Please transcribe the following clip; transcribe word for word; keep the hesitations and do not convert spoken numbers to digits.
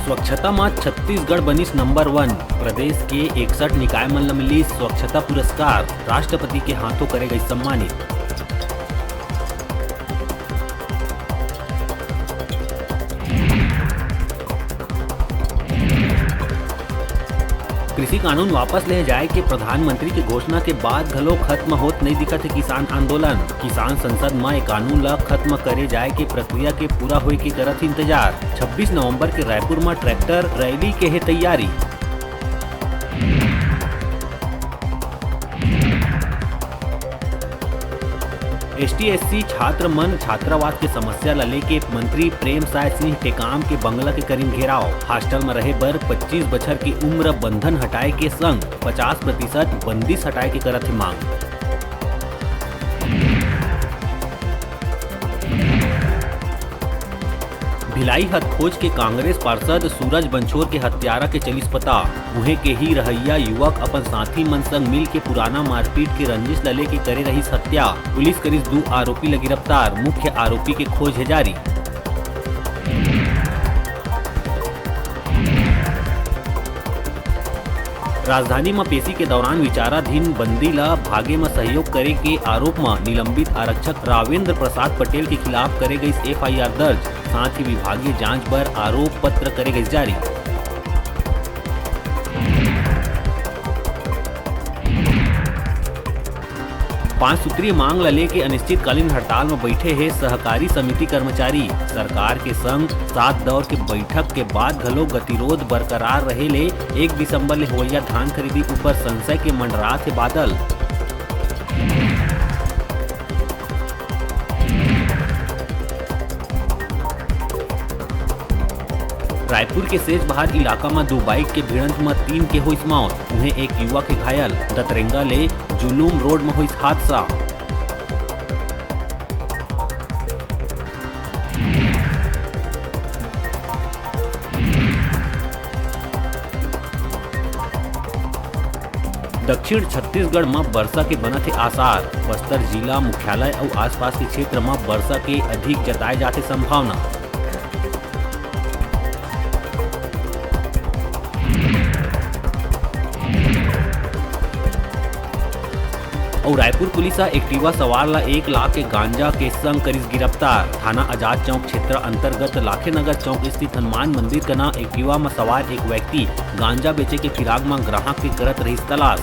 स्वच्छता म छत्तीसगढ़ बनिस नंबर वन। प्रदेश के इकसठ निकाय मन ल मिलिस स्वच्छता पुरस्कार। राष्ट्रपति के हाथों करे गई सम्मानित। कृषि कानून वापस ले जाए के प्रधानमंत्री के घोषणा के बाद घलो खत्म होत नइ दिखत हे किसान आंदोलन। किसान संसद म ए कानून ल खत्म करे जाए के प्रक्रिया के पूरा होए के करत हे इंतजार। छब्बीस नवंबर के रायपुर म ट्रैक्टर रैली के हे तैयारी। एसटी एससी छात्र मन छात्रावास के समस्या ल लेके मंत्री प्रेम साय सिंह टेकाम के बंगला के करीन घेराव। हॉस्टल म रहे बर पच्चीस बछर के उम्र बंधन हटाए के संग पचास प्रतिशत बंदिश हटाए के करत हे मांग। भिलाई हथखोज के कांग्रेस पार्षद सूरज बंछोर के हत्यारा के चलिस पता। उहें के ही रहइया युवक अपन साथी मन संग मिल के पुराना मारपीट के रंजिश ल लेके करे रहिस हत्या। पुलिस करिस दू आरोपी ल गिरफ्तार, मुख्य आरोपी के खोज हे जारी। राजधानी म पेशी के दौरान विचाराधीन बंदी ल भागे म सहयोग करे के आरोप म निलंबित आरक्षक रावेंद्र प्रसाद पटेल के खिलाफ करे गइस एफआईआर दर्ज, साथ ही विभागीय जांच बर आरोप पत्र करे गइस जारी। पांच सूत्रीय मांग ल लेके अनिश्चितकालीन हड़ताल म बइठे हे सहकारी समिति कर्मचारी। सरकार के संग सात दौर के बइठक के बाद घलो गतिरोध बरकरार रहे ले एक दिसंबर ले होवइया धान खरीदी ऊपर संशय के मंडरात हे बादल। रायपुर के सेजबहार इलाका म दू बाइक के भिड़ंत म तीन के होइस मौत, उहें एक युवक हे घायल। दतरेंगा ले जुलूम रोड म होइस हादसा। दक्षिण छत्तीसगढ़ म बरसा के बनत हे आसार। बस्तर जिला मुख्यालय अउ आसपास के क्षेत्र म बरसा के अधिक जताए जाथे संभावना। अउ रायपुर पुलिस ह Activa सवार ला एक लाख के गांजा के संग करिस गिरफ्तार। थाना आजाद चौक क्षेत्र अंतर्गत लाखेनगर चौक स्थित हनुमान मंदिर कना Activa म सवार एक व्यक्ति गांजा बेचे के फिराक म ग्राहक के करत रहिस तलाश।